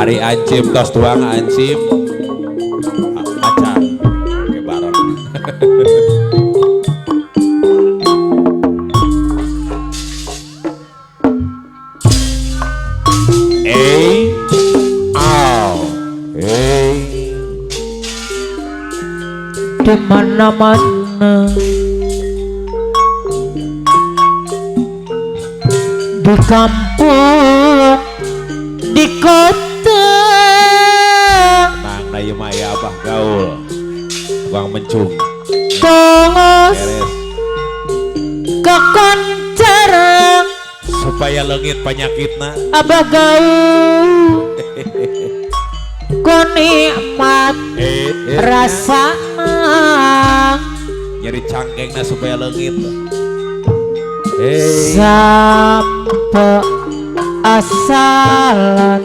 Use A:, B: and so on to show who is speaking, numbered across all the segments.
A: Ari Ancim tos tuang Ancim. Acan. Oke bareng.
B: Di mana-mana, di kampung, di kota.
A: Tenang na ieu mah aya Abah gaul. Tukang mencung.
B: Tongos kekoncarang
A: supaya leungit panyakitna.
B: Abah gaul ku nikmat rasana
A: nyeri cangkengna supaya leungit.
B: Sampe asalana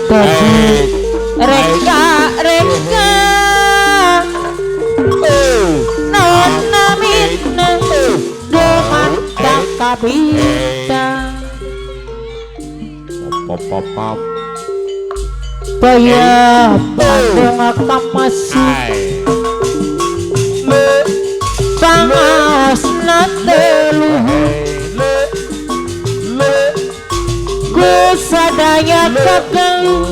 B: tadi reka-reka nona minna dumantang kabita
A: pop pop pop
B: paya Bandung kamasuk pangaosna teluhur ku sadaya kekeu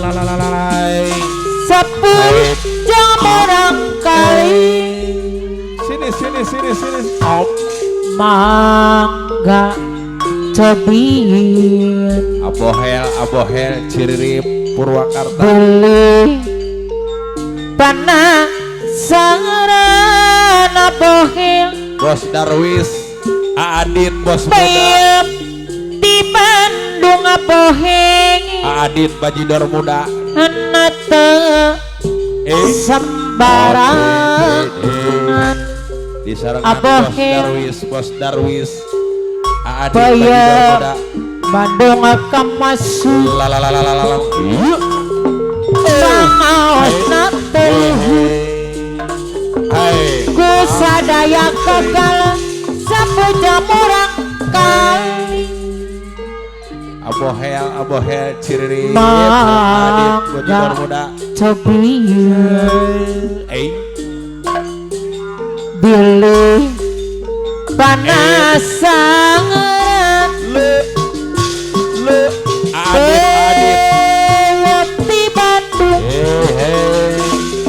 B: sepuluh jam orang kali
A: sini sini sini sini
B: mangga cobiin
A: abohel abohel Ciririp Purwakarta
B: beli penasaran abohel
A: Bos Darwis Aadit Bos Muda
B: di Bandung abohel
A: Aadit Bajidor Muda
B: nate sembarangan
A: disarangan Bos Darwis Bos Darwis Aadit
B: Bajidor Muda Bandung kamasuk
A: lalalalalalala
B: pangaosna teluhur ku sadaya kekal sapuja murang kali
A: abohel abohel Ciririp Aadit Bajidor Muda
B: cobiin beli penasaran di Bandung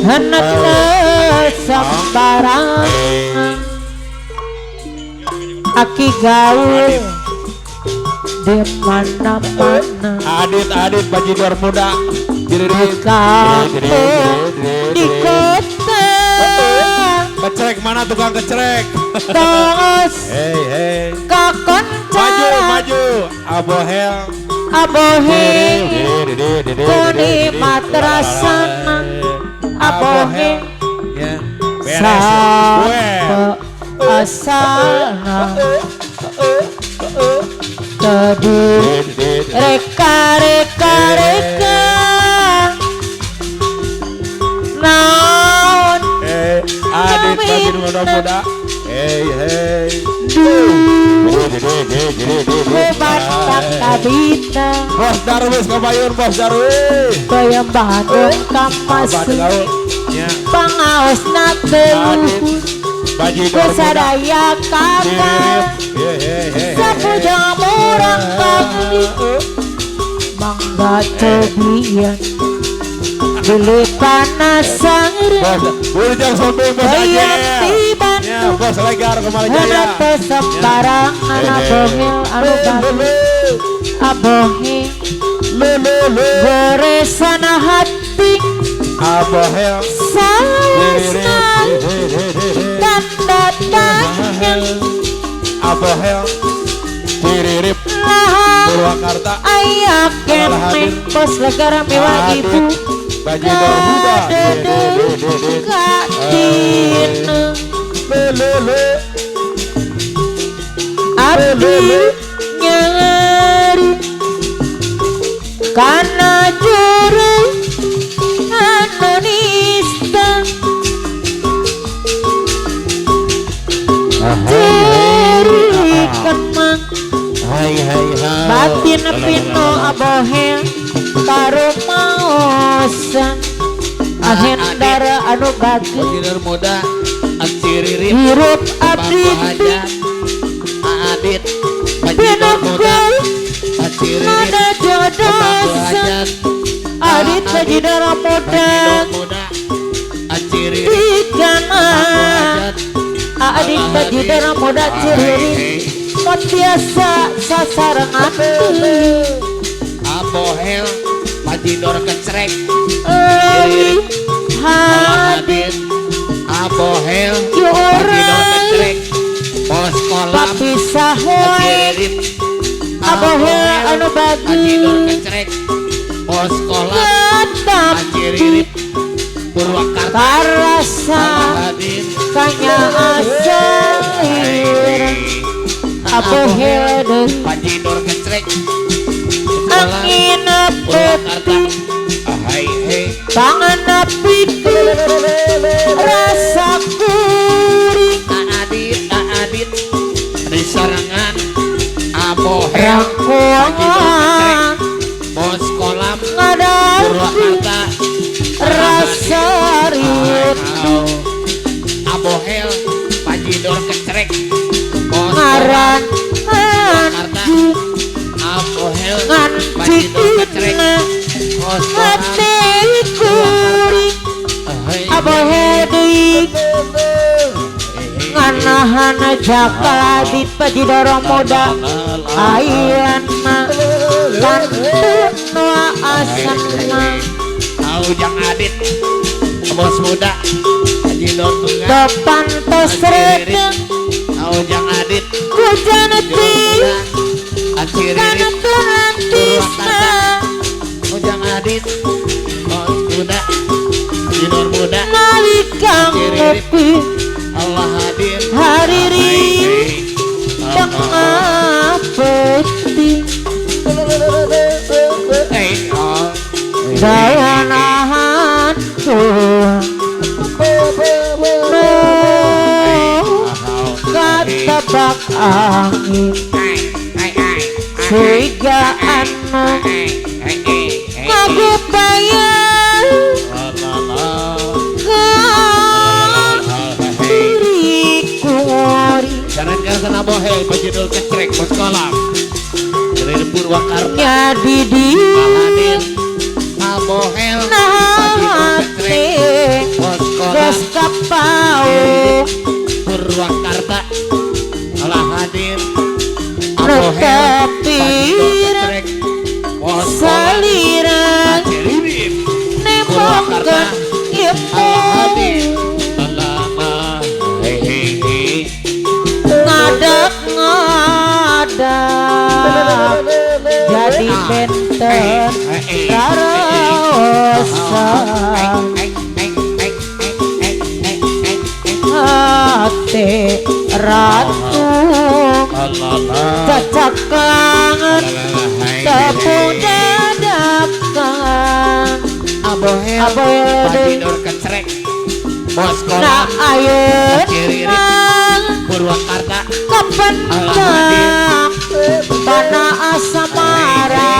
B: hendak sembarangan aki gaul di mana-mana
A: Adit Adit Bajidor Muda
B: di kampung di kota
A: kecrek mana tukang kecrek
B: terus
A: maju maju abohel
B: abohel kunikmat rasana abohel sampe asalna tadi reka reka reka naon
A: Adit Bajidor Muda hey hey Bos Darwis kebayun Bos Darwis
B: bayang Bandung kamasuk pangaosna teluhur ku sadaya kakak sapuja murang kali mangga cobian beli penasaran
A: Bujang Sombing Bos Aceh Bos Legar Kemali Jaya
B: sembarangan abohel anu abohel goresan hati
A: abohel
B: salasna tanda tanya
A: abohel Ciririp Purwakarta
B: aya keneh Bos Legar mewah ibu
A: Bajidor Muda
B: abdi nyeri kana juru anu nista jeri kemang
A: hai hai hai
B: Batin pino abohel tarumaosan Ahendar anu bagi
C: Bajidor muda Aciririt
B: hirup abdi
C: Hajat Adit Bajidor muda Aciririt
B: nada jodosan Adit bajidor muda
C: Aciririt
B: Tikana Adit bajidor muda ciririt Mun biasa sasarengan
C: Abohel Bajidor kecrek
B: Leuwih
C: Adit Abohel Bajidor kecrek Bos kolam
B: papisah wae Abohel anu bagi
C: Bajidor kecrek Bos kolam
B: Tetapi
C: Purwakarta
B: karasa kanya asair Abohel deui
C: Bajidor kecrek
B: angin putih tangan pikir rasa kuring
C: Adit Adit di sarangan Abohel
B: rangkulan
C: bos kolam
B: ngadapi
C: Purwakarta
B: rasa rindu
C: Abohel Bajidor kecrek bos
B: ngaran
C: Purwakarta Abohel
B: ngan
C: Bajidor kecrek
B: cikina
C: bos kolam
B: hati kuring Abohel deui nganahan jaka adit Bajidor muda ayeuna kantun asana
C: Ujang Adit bos muda Bajidor tunggal
B: Tepantos redeng
C: Ujang Adit
B: hujan ti
C: Aciririt
B: kantunan tisna
C: Ujang Adit bos muda Bajidor muda
B: nalika ngopi
C: Allah hadir
B: hariri tengah peti daya nahan tuang katebak angin sehingga anu ngagupayan diri
C: Jangan karena bohel Bajidor kecrek bos kolam dari Purwakarta
B: jadi di
C: Hadir Abohel Bajidor kecrek bos kolam
B: geus kapau
C: Purwakarta Allah hadir Abohel Bajidor kecrek bos kolam
B: salira
C: Aciririt
B: nembongkeun
C: Allah
B: ilmu
C: hadir
B: ngadak ngadak jadi benten karaosan hate ratu cacakangan tepung dadakan
C: Abohel
B: Abohel
C: Bajidor kecrek bos
B: na
C: kolam
B: ayeuna
C: Purwakarta
B: kepentak kana asamara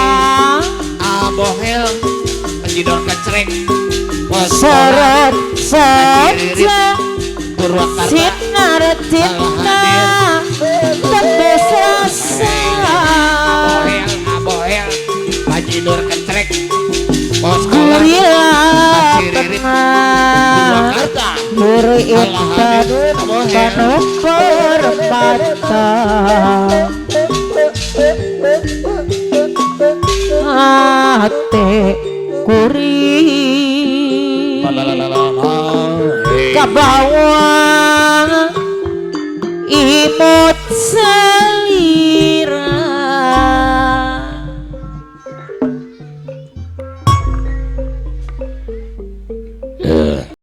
C: Abohel Bajidor kecrek bos kolam
B: sorot saja
C: Purwakarta
B: sinar cinta tembus rasa
C: Abohel Abohel Bajidor kecrek bos kolam
B: gurila
C: Aciririt
B: tenang
C: Purwakarta
B: diri intan penuh permata hati kuring kabawa imut